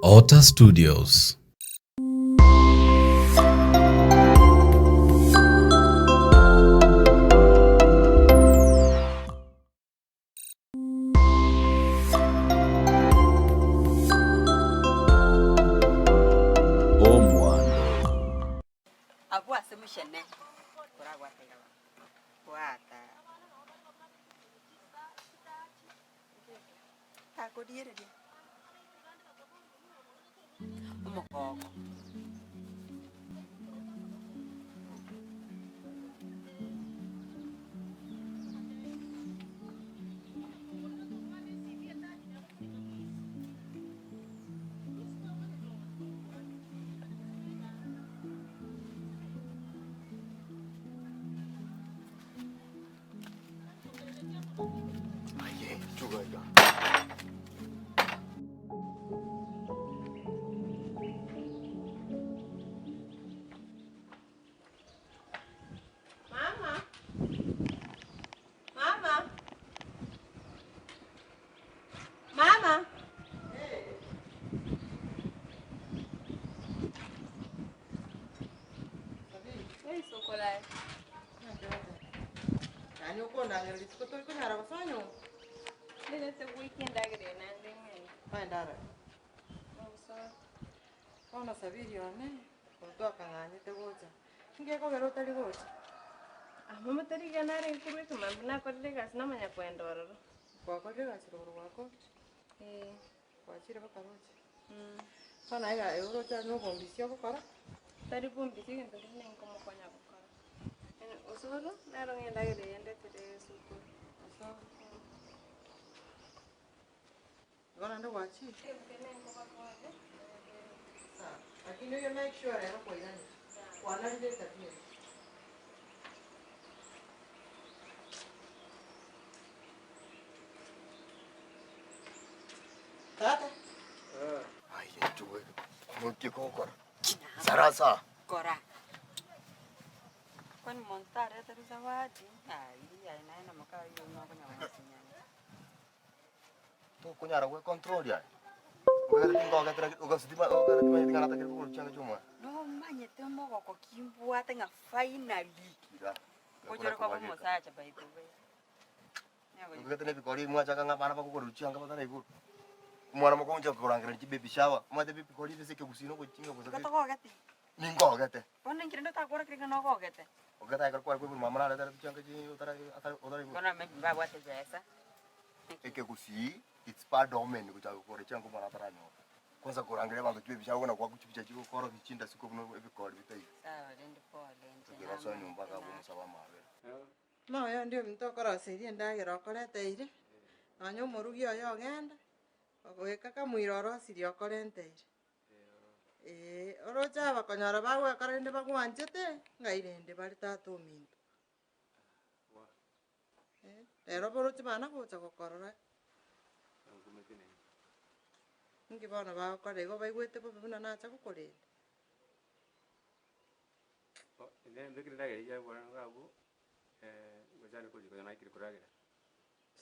Otter Studios. Omwando. Abwo ase muchene korabwate iga bwata. Takoriereria omogoko. Aye, chuga iga. Mama. Mama. Mama. Yaani okondangereria rituko tori konyara gosoa nyomba? Nderete goika endagera eye naende ng'ende. Kwaenda aroro? Nogosoa. Bono Sabiri one, korwa twakang'anyete gocha, ninki gekogera otari gocha? Ah, mama tari iga narenge korwa ekemambia nakorire egasi namanya koenda ororo. Gwakorire egasi rogoro gwakorire? Eeh. Gwachire mpaka roche. Bono iga ewe oroche aye nobombisia ogokora? Tari bombisia egento keria nere nkomokonya gokora. Osoro, naro ng'a endagera eye ndetere esukuru. Osoro. Igo naende gwachire? Sawa, lakini oye make sure rero kwairanire, kwanarire etabia eye. Tata. Aye inchuo mokie gokora sarasa. Kora. Kwani monto tareterwe zawadi? Aye aye naye na moka oyio nokonya gosinyana. Tokonyara gwe control aye. Ogere tingogetera ogasitima ogere timanyeti ng'a natakire kogora chianga chia omwana. Nomanyete omogoko ki mbwate ng'a finally. Kira. Gochora koba omosacha by the way. Ogete na ebikori mwachaka ng'a abana bakogorerwa chianga bataraigorwa. Omwana mokoncha korangereria chibaby shower, omanyete ebikori ebi ase ekegusii na ogoching'a gose Igo togogeti? Ningogete. Bono inki rende otakworokereria ng'a nogogete? Ogete aye ekero kware koiborwa mama nareterete chianga chi otara otara otaraigorwa. Bono maybe mbabwate besa. Ekegusii it's bad omen gochaka kogora chianga omwana ataranyora. Kwanza korangeria abanto chibaby shower buna goaka chibicha chigokorokia chindasiko buna ebikori bitaiyo. Sawa rende pole inche Ekero osoe nyomba akaba omosaba amabera. Moyo onde ominto okoroseria endagera okoreteire, nonya omorugi oye ogenda, ogoika kamoira orosirie okorenteire. Eeh, oroche aba konyora bagwekora rende bagwanchete, ng'ai rende bare tata ominto. Rero boroche bana gocha gokorora, inki bono bagokora igo baigwete bobe buna nacha gokorenda.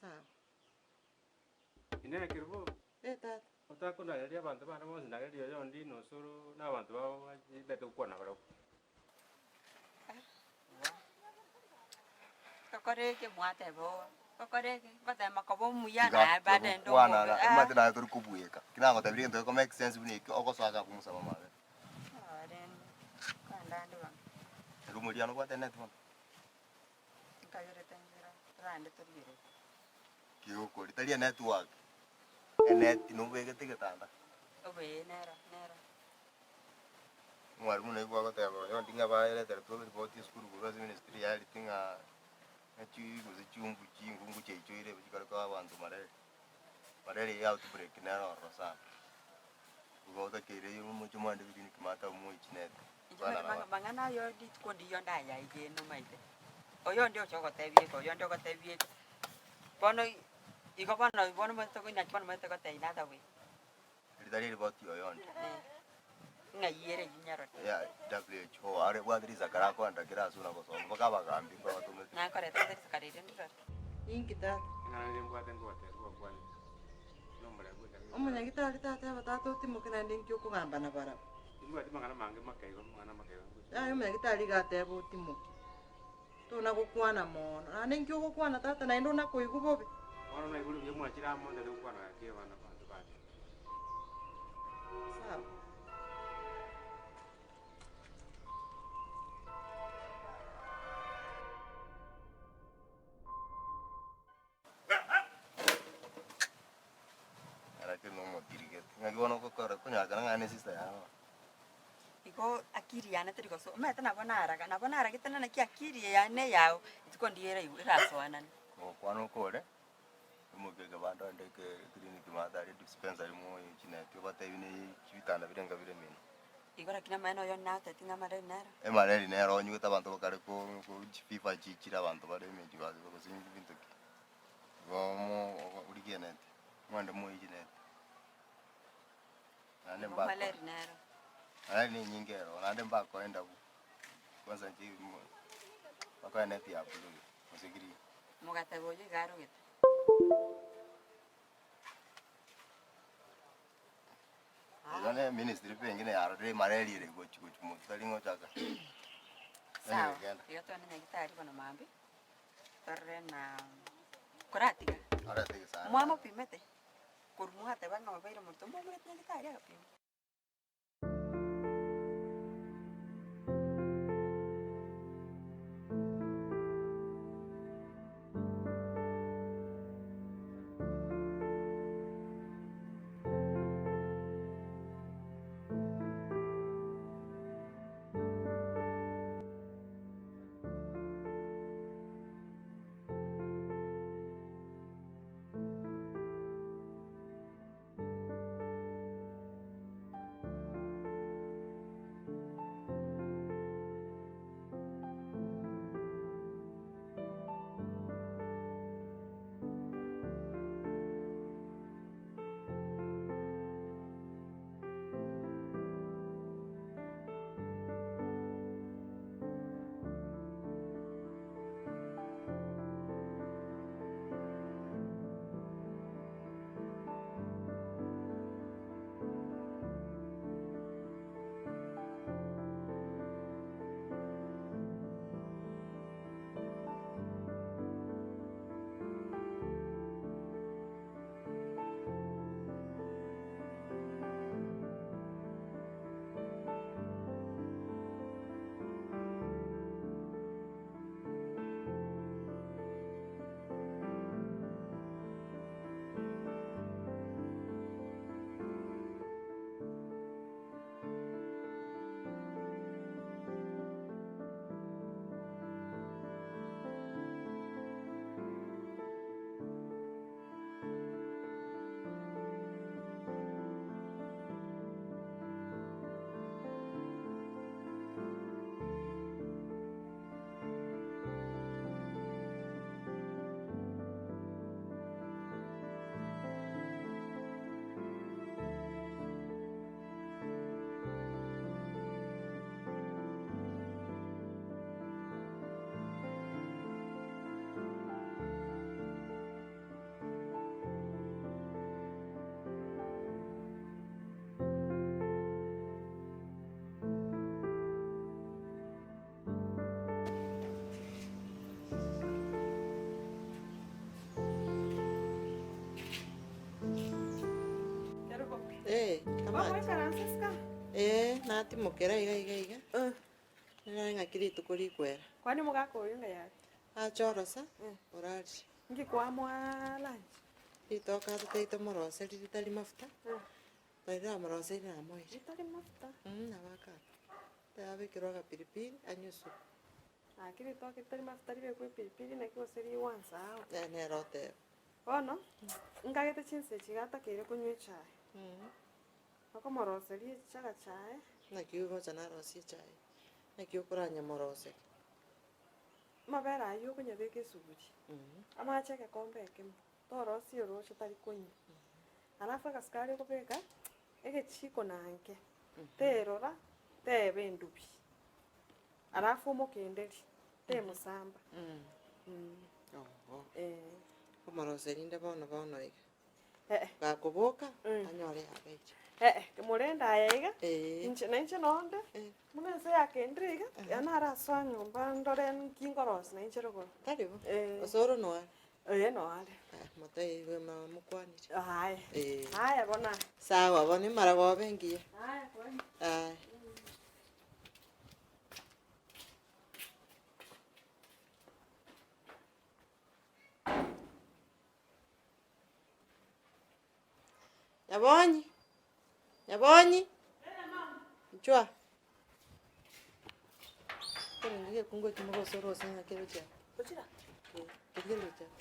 Sawa. Eh tata. Tokore eke mwateba oo, tokore eke, ngotema koba omuya Tiga naye bado ende togokwana omobe na ah. omanyete naye tori kobueka. Ki nagotebirie egento geko make sense buna ekio ogosoa iga komosaba amabera. Sawa rende, kogenda ande bono. Ere omoriano obwate net bono. Nkagerete nchera, toragende torigererie. Kegokori tari enetwork, enet nobegete egetanda. Oboyee nero, nero. Omwalimu naigwa agoteba oyondi ng'a baereteretwe ripoti esukuru korwa ase ministry ya health ng'a ng'a gose chiumbu chingungu chiaichoire chikare koa abanto malaria. Malaria eye outbreak nere ororo sana. Motakeire moche mwande between kimata moichinete. Inche omanyete mang'a mang'ana ayo rituko ndiyo ndayaigene omanyete, oyonde ocha ogotebia eke oyonde ogotebia eke, bono igo bono bono omanyete naki bono omanyete gotebia in other way. Ritari eriboti oyonde. Ng'ai ere eyio nyarore. Ya WHO are bwate risakara akoenda kera ase na gosoma mpaka abagambi mbabatomete. Nakorete ase risakara erio ndirore. Inki tata? Eng'ana ere mbwate ngoteba gokwanera, nomorembe gocha goika. Omonyagitari tateba tata otimoke naende inki okogamba nabarabwo. Timbwati mang'ana mange makeigo, amang'ana makeigo ngochia. Yaya omonyagitari iga ateba otimoke, tona gokwana mono, naende inki ogokwana tata naende onakoigwa bobe. Bono naigure buya mwachire amo ntari gokwana gaki abana abanto bane. Sawa. Lakini nomotirigete. Ng'aki bono ogokora konyakana ng'a ne sister yao. Igo akili yane teri gosoa, omanyete nabo naraga, nabo naragete na naki akili eye yane eyao, rituko ndiye eraigwe erasoanane. Ogokwana okore, oimokie ekebanda ogende eke clinic maate aria dispensary moe chineti obatebi ne chibitanda bire nka bire mino. Igo lakini amaene oyo nateti ng'a amareri nero. Emareri nero onyigwete abanto bakare ko ko chififa chichire abanto bare emechi base gose binto ki. Igo mo origie eneti, mwende moe chineti. Naende Igo mbako mareri nero. Mareri ne enyinge ero, naende mbakoe endabu, kwanza inche mo bakoe eneti ya blue gose green. Mogateba oyio iga arogete. Igo ne ministry pengine yarorire emareri ere gochi gochi motwe tari ng'ochaka. Sawa, Genda. iga twende nyagetari bono mambia, torore na koratiga, Arete egesare. mwamopimete, korwa mwateba ng'a obeire morito mwamoirete nyagetari agapimwa. Eh, amache. Eh, natimokera iga iga iga, nere ng'aki rituko rikwera. Kwani omogaka oyo ng'ai are? Ache orosa, orarie. Inki kwamoa lunch? Ritoke atotebi tomoroseri ritari mafuta, nari namoroseri namoire. Ritari mafuta? Nabo akaba. Abekerwe agapilipili, anywe esupu. Gaki ritoke ritari mafuta ribekwe epilipili naki gose rigwansa awa. Nere nere oteba. Bono, nkagete chinsa echi iga atakeire konywa echae. Okomoroseria echaga chae. Naki ogocha narosie echae, naki okoranyamoroseria? Amabere ayio okonyabeka esuguri, amache egekombe ekemo, torosie oroche tari konywa. Alafu egasukari okobeka, egechiko na nke, terora, teba endubi. Alafu omokenderi, temosamba. Oho. Eh. Komoroseria inde bono bono iga. Eh. Gakoboka, Mm. anyore yabeche. Eh, morende aye iga, Eh. inche nainche nonde, Eh. buna ense yakendire iga, yaani narasoa nyomba ndore nki nkorosia nainche rogoro. Tari bo? Eh. Osoro noare? Eh, noare. Aya, motebiwe mama mokwanire. Aya. Eh. Aya bono aye. Sawa bono emaragoba engiya. Aya kwani. Aya. Nyabonyi, Nyabonyi, inchuo aa. Ekerenge gekungu ekio mogosora ase ng'a keroche aa. Eh, keria keroche aa.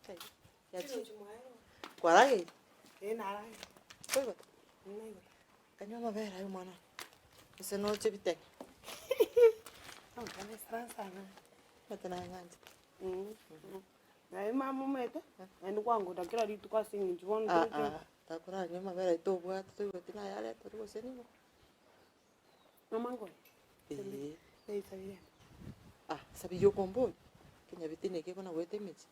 Kai, yachire. Kwarageire? Koigota? Kanywa amabere aye omwana one, gose noche bitege. Omanyete naye ng'anchete. Naye mama omanyete, naende kwangora kera rituko ase eng'encho bono Ah toroche. ah, takoranywa amabere aye tobwate toigweti naye aretwe gose nigo. Mama nkore? Eeh. Naisabire. Ah, sabia okomboria, ekenyabiti neke buna goeta emechie.